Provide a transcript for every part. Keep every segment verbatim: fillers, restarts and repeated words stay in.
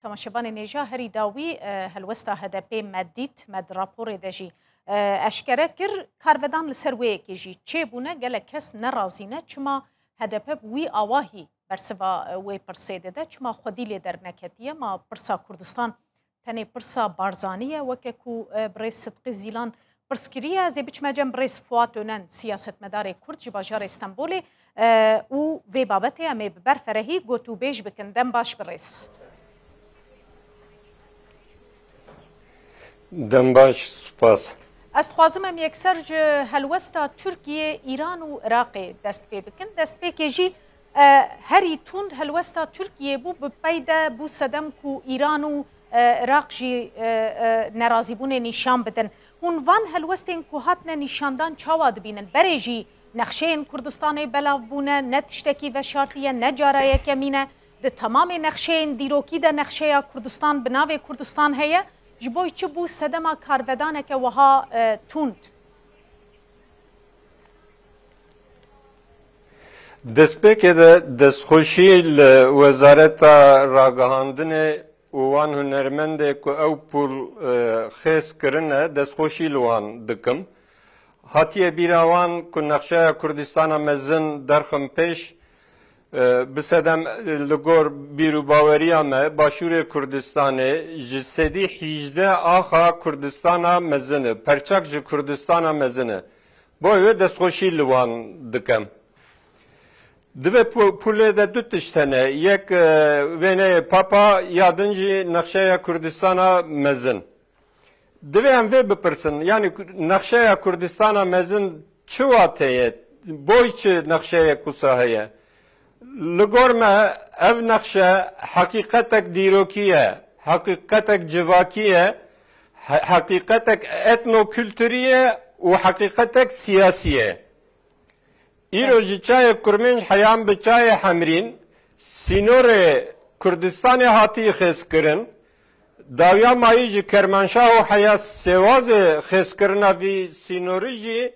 Temaşevanên hêja, herî dawî, e, helwesta H D P me dît, me di raporê de jî, e, eşkere kir. Karvedan li ser wê yekê jî çêbûne, gelek kes nerazî ne. Çima H D P bi wî awahî bersiva, e, wê pirsê dide? Çima xwedî lê derneketiye? Ma pirsa Kurdistan tenê pirsa Barzanî ye, weke ku, e, birêz Sidqî Zîlan pirs kiriye? Ez ê biçime cem birêz Fuat Önen, siyasetmedarê Kurd ji bajarê Stenbolê, e, û vê babetê em ê bi berferehî gotûbêj bikin. Dem baş birêz. Dem baş, spas. Ez dixwazim em yekser ji helwesta Tirkiye, Îran û Iraqê dest pê bikin. Destpêkê jî, e, herî tund helwesta Tirkiye bû, bi pey de bû sedem ku Îran û, e, Iraq jî, e, e, nerazîbûnê nîşan bidin. Hûn van helwestên ku hatine nîşandan çawa dibînin? Berê jî nexşeyên Kurdistanê belav bûne, ne tiştekî veşartî ye, ne cara yekemîn e. Di temamê nexşeyên dîrokî de nexşeya Kurdistan bi navê Kurdistan heye. Ji bo çi bû sedema karvedaneke wiha, e, tund? Destpêkê de destxweşî li Wezareta Ragihandinê û wan hunermendê ku ew pûl, e, xêz kirine, destxweşî li wan dikim. Hatiye bîra wan ku nexşeya Kurdistana mezin derxin pêş, e, bi sedem, e, li gor bîr û baweriya me, Başûrê Kurdistanê ji sedî hîjdeh axa Kurdistana mezin e, perçak ji Kurdistana mezin e. Bo wê destxweşî li wan dikim. Di vê pu-, pûlê de du tişt hene. Yek, e, wêneyê Papa, ya din jî nexşeya Kurdistana mezin. Divê em vê bipirsin, yanî ku-, nexşeya Kurdistana mezin çi wate ye? Boy çi nexşeyek wisa heye? Li gor me ev nexşe heqîqetek dîrokî ye, heqîqetek civakî ye, he-, heqîqetek etnokulturî ye û heqîqetek siyasî ye. Îro ji çayê Kurmênc heyan bi çayê Hemrîn, sînorê Kurdistanê hatî xêzkirin. Dawiya mayî ji Kermanşah û heya Sêwazê xêzkirina vî sînorî jî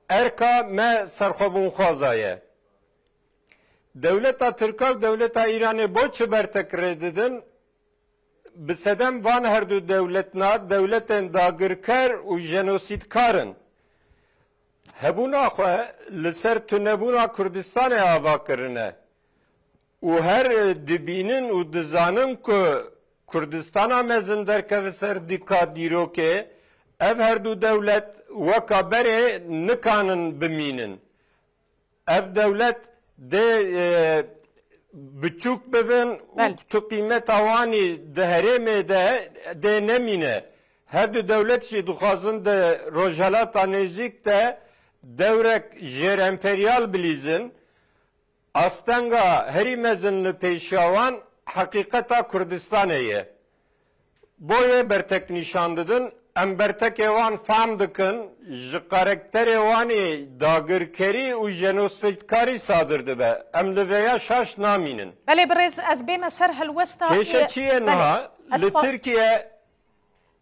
erka me serxwebûnxwaza ye. Dewleta Tirka û dewleta Îranê bo çi bertek rê didin? Bi sedem van her du dewletna dewletên dagirker û jenosîdkar in. Hebûna xwe li ser tunebûna Kurdistanê ava kirine û her dibînin û dizanin ku Kurdistana mezin derkeve ser dîka dîrokê, ev her du dewlet weka berê nikanin bimînin. Ev dewlet dê, e, biçûk bibin û Belê. Tu qîmeta wanî di herêmê de dê nemîne. Her du dewlet jî dixwazin di Rojhelata Nêzîk de dewrek jêremperyal bilîzin. Astenga herî mezin li pêşiya wan heqîqeta Kurdistanê ye. Boyê bertek nîşan didin, em bertekê wan fehm dikin, ji karakterê wan ê dagirkerî û jenosîdkarî sadir dibe. Em li vêya şaş namînin. Belê birêz, ez bême ser helwesta Kêşe çi ye Belê. niha? Ez Li xwe- Tirkiye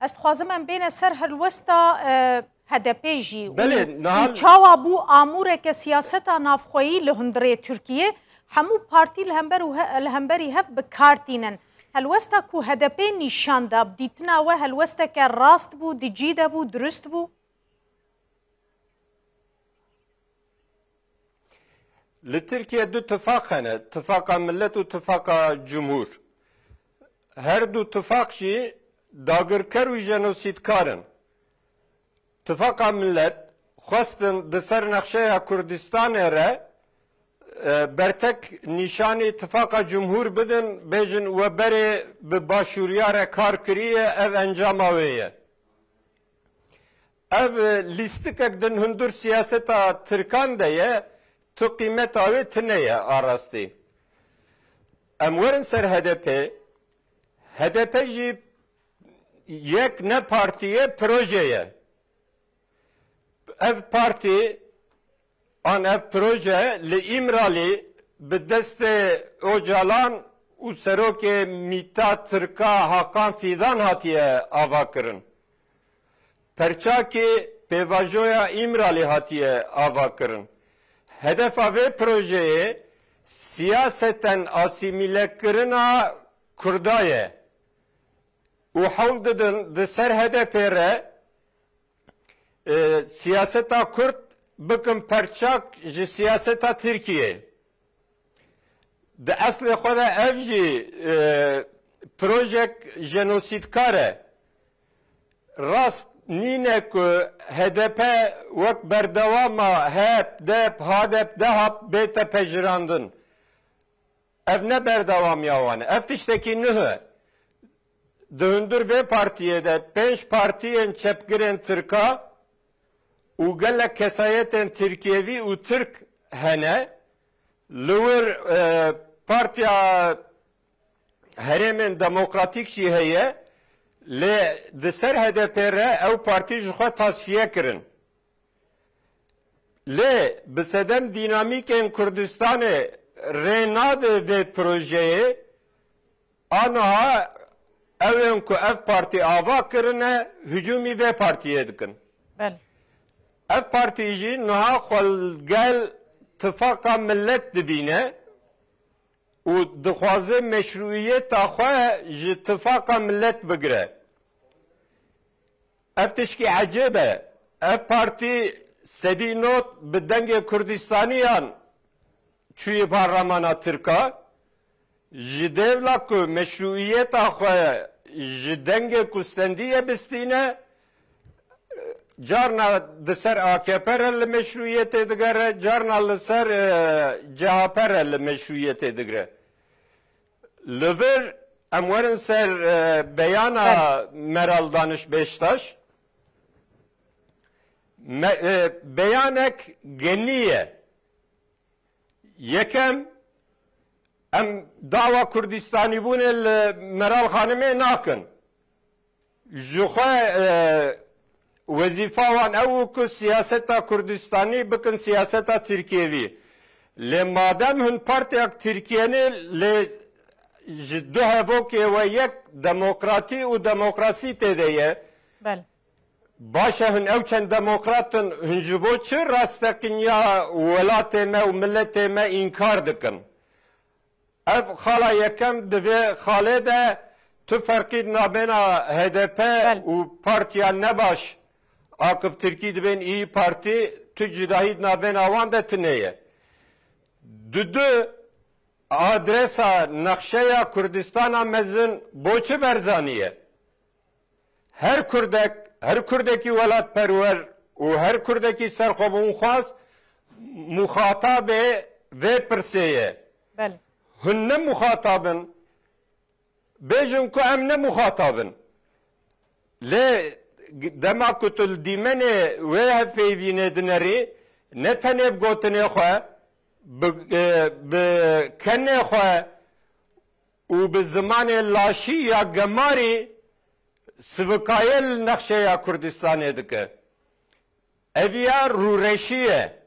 Ez dixwazim em bêne ser helwesta, e, H D P jî û, Belê, niha û çawa bû amûreke siyaseta navxweyî li hundirê Tirkiyê. Hemû partî li hember û he-, li hemberî hev bi kar tînin. Helwesta ku H D P nîşan da, bi dîtina we helwesteke rast bû, di cî de bû, dirust bû? Li Tirkiye du tifaq hene, Tifaqa Millet û Tifaqa Cumhur. Her du tifaq jî dagirker û jenosîdkar in. Tifaqa Millet xwestin di ser nexşeya Kurdistanê re, e, bertek nîşanî Tifaqa Cumhur bidin, bêjin we berê bi başûriya re kar kiriye, ev encama wê ye. Ev, e, lîstikek din hundir siyaseta Tirkan de ye, tu qîmeta wê tune ye a rastî. Em werin ser H D P. H D P jî yek ne partî ye, proje ye. Ev partî an ev proje li Îmralî bi destê Ocalan û serokê Mîta Tirka Hakan Fîdan hatiye avakirin. Perçakê pêvajoya Îmralî hatiye avakirin. Hedefa vê projeyê siyaseten asîmîlekirina Kurda ye û hewl didin di ser H D P re, e, siyaseta Kurd bikin perçak ji siyaseta Tirkiyê. Di eslê xwe de ev jî, e, projek jenosîdkar e. Rast nîne ku H D P wek berdewama HEP, DEP, HADEP, DEHAP bête pejirandin. Ev ne berdewamiya wan e. Ev tiştekî nuh e. Di hundir vê partiyê de pênc partiyên çepgirên Tirka û gelek kesayetên Tirkiyevî û Tirk hene. Li wir, e, Partiya Herêmên Demokratîk jî heye, lê di ser H D P re ew partî ji xwe tasfiye kirin. Lê bi sedem dînamîkên Kurdistanê rê nade vê projeyê, aniha ew ên ku ev partî ava kirine, hicûmî vê partiyê dikin. Belê. Ev partî jî niha xwe li gel Tifaqa Millet dibîne û dixwaze meşrûiyeta xwe ji Tifaqa Millet bigire. Ev tişkî ecêb e. Ev partî sedî not bi dengê Kurdistaniyan çûyî parlemana Tirka. Ji dêvla ku meşrûiyeta xwe ji dengê ku stendî ye bistîne, carna di ser A K P re li meşrûiyetê digere, carna li ser, e, C H P re li meşrûiyetê digire. Li vir em werin ser, e, beyana Belê. Meral Daniş Beştaş. Me-, e, beyanek genî ye. Yekem, em dawa Kurdistanîbûnê li Meral Xanimê nakin. Ji xwe, e, wezîfa wan ew bû ku siyaseta Kurdistanî bikin siyaseta Tirkiyevî. Lê madem hûn partiyak Tirkiye ne, lê ji du hevokê we yek demokratî û demokrasî tê de ye. Belê. Baş e, hûn ew çend demokrat in, hûn ji bo çi rasteqîniya welatê me û miletê me înkar dikin? Ev xala yekem di vê xalê de tu ferqî di navbêna H D P Belê. Û partiya nebaş, Akif Tirkî dibên İYİ Parti, tu cudahî di navbêna wan de tune ye. Dudu adresa nexşeya Kurdistana mezin bo çi Berzanî ye? Her Kurdek, her Kurdekî welatperwer û her Kurdekî serxwebûnxwaz muxatabê vê pirsê ye. Belê. Hûn ne muxatab in. Bêjin ku em ne muxatab in. Lê dema ku tu li dîmenê wê hevpeyvînê dinerî, ne tenê bi gotinê xwe, bi, e, bi kenê xwe û bi zimanê laşî ya gemarî sivikayê li nexşeya Kurdistanê dike. Ev ya rûreşî ye.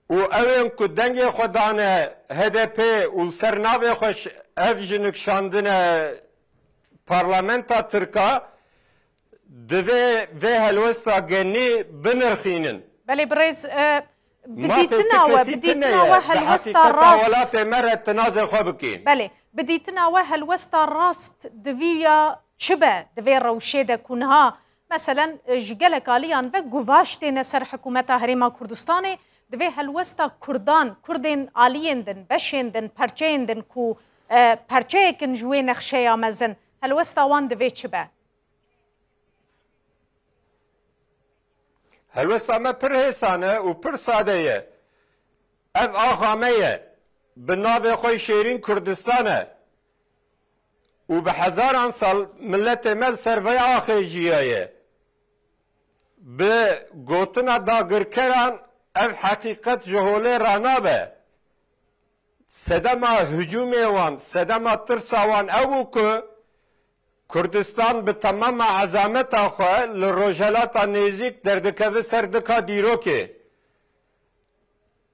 Û ew ên ku dengê xwe dane H D P û li ser navê xwe ş-, ev jinik şandine parlamenta Tirka, divê vê helwesta genî binirxînin. Belê birêz, e, bi Mafê dîtina ti we, kesî bi tune dîtina ye, we bi helwesta heqîqeta rast. Welatê me re ti nazê xwe bikî. Belê, bi dîtina we helwesta rast di vî ya çi be, di vê rewşê de ku niha, meselen, e, ji gelek aliyan ve guvaş têne ser hikûmeta Herêma Kurdistanê, di vê helwesta Kurdan, Kurdên aliyên din, beşên din, perçeyên din ku, e, perçeyek in ji wê nexşeya mezin, helwesta wan divê çi be? Helwesta me pir hêsan e û pir sade ye. Ev axa me ye. Bi navê xwe Şêrîn Kurdistan e. Û bi hezaran sal miletê me li ser vê axê jiyaye. Bi gotina dagirkeran ev heqîqet ji holê ranabe. Sedema hicûmê wan, sedema tirsa wan ew bû ku Kurdistan bi temama ezameta xwe li Rojhelata Nêzîk derdikeve ser dika dîrokê.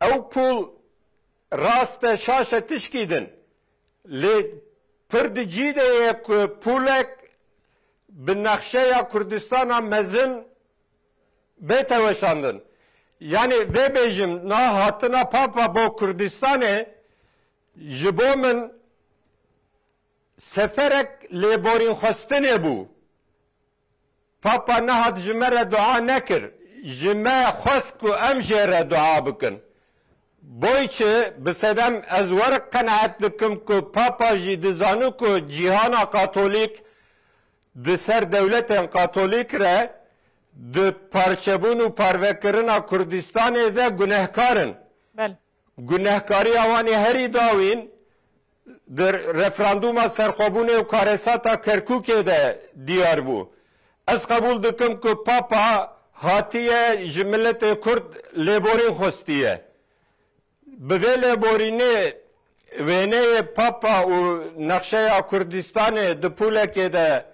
Ew pûl rast e, şaş e, tişkî din. Lê pir di cî de ye ku pûlek bi nexşeya Kurdistana mezin bête weşandin. Yanî vê bêjim, niha hatina Papa bo Kurdistanê ji bo min Seferek lêborînxwestinê bû. Papa nehat ji me re dua nekir. Ji me xwest ku em jê re dua bikin. Boyçi, bi sedem ez werik qenaet dikim ku Papa jî dizanu ku cîhana Katolîk di ser dewletên Katolîk re di parçebûn û parvekirina Kurdistanê de gunehkar in. Bel. Gunehkariya wan ê herî dawîn di referandûma serxwebûnê û karesata Kerkûkê de diyar bû. Ez qebûl dikim ku Papa hatiye ji miletê Kurd lêborîn xwestiye. Bi vê lêborînê wêneyê Papa û nexşeya Kurdistanê di pûlekê de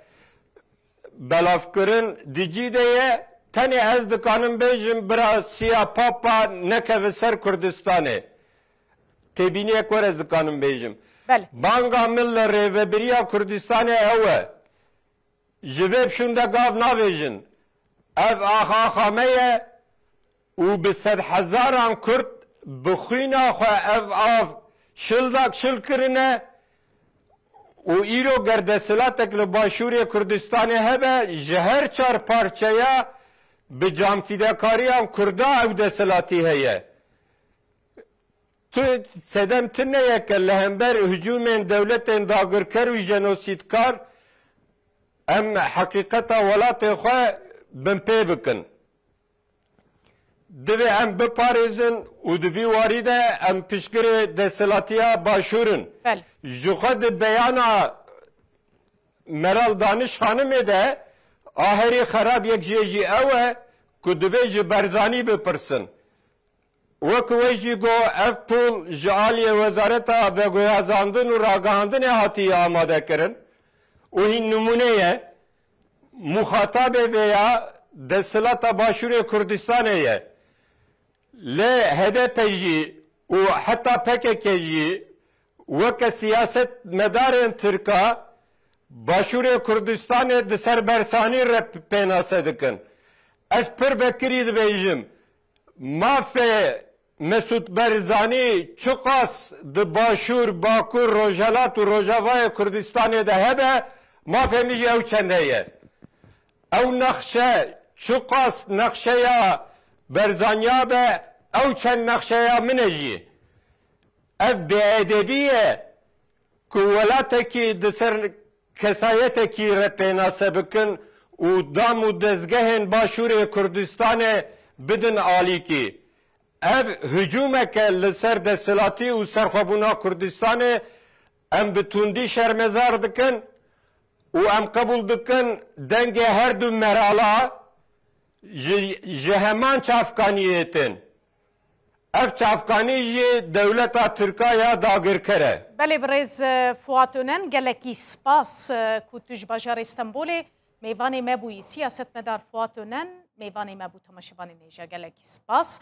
belavkirin di cî de ye, tenê ez dikanim bêjim bira siya Papa nekeve ser Kurdistanê. Têbîniyek were ez dikanim bêjim. Belê. Banga min li rêvebiriya Kurdistanê ew e. Ji vê pişûn de gav navêjin. Ev axa axa me ye û bi sedhezaran Kurd bi xwîna xwe ev av şildak şil kirine û îro ger desthilatek li Başûrê Kurdistanê hebe, ji her çar parçeya bi canfîdekariyan Kurda ew desthilatî heye. Tu sedem tune ye ke li hember hicûmên dewletên dagirker û jenosîdkar em heqîqeta welatê xwe binpê bikin. Divê em biparêzin û di vî warî de em piştgirê desthilatiya Başûr in. Belê. Ji xwe di beyana Meral Daniş Xanimê de a herî xerab yek jê jî ew e ku divê ji Berzanî bipirsin. Wek we jî got, ev pûl ji aliyê Wezareta Veguhezandin û Ragihandinê hatiye amadekirin û hîn nimûne ye. Muxatabê vê ya desthilata Başûrê Kurdistanê ye. Lê H D P jî û heta P K K jî weke siyasetmedarên Tirka Başûrê Kurdistanê di ser Berzanî re pênase dikin. Ez pir vekirî dibêjim, mafê Mesûd Berzanî çiqas di Başûr, Bakur, Rojhelat û Rojavayê Kurdistanê de hebe, mafê min jî ew çende ye. Ew nexşe çiqas nexşeya Berzaniya be, ew çend nexşeya min e jî. Ev bêedebî ye ku welatekî di ser kesayetekî re pênase bikin û dam û dezgehên Başûrê Kurdistanê bidin alîkî. Ev hicûmek e li ser desthilatî û serxwebûna Kurdistanê, em bi tundî şermezar dikin û em qebûl dikin dengê her du merala ji, ji heman çavkaniyê tên. Ev çavkanî jî dewleta Tirka ya dagirker e. Belê birêz, e, Fuat Önen, gelekî spas, e, ku tu ji bajarê Stenbolê mêvanê me bûyî. Siyasetmedar Fuat Önen mêvanê me bû, temaşevanên hêja, gelekî spas.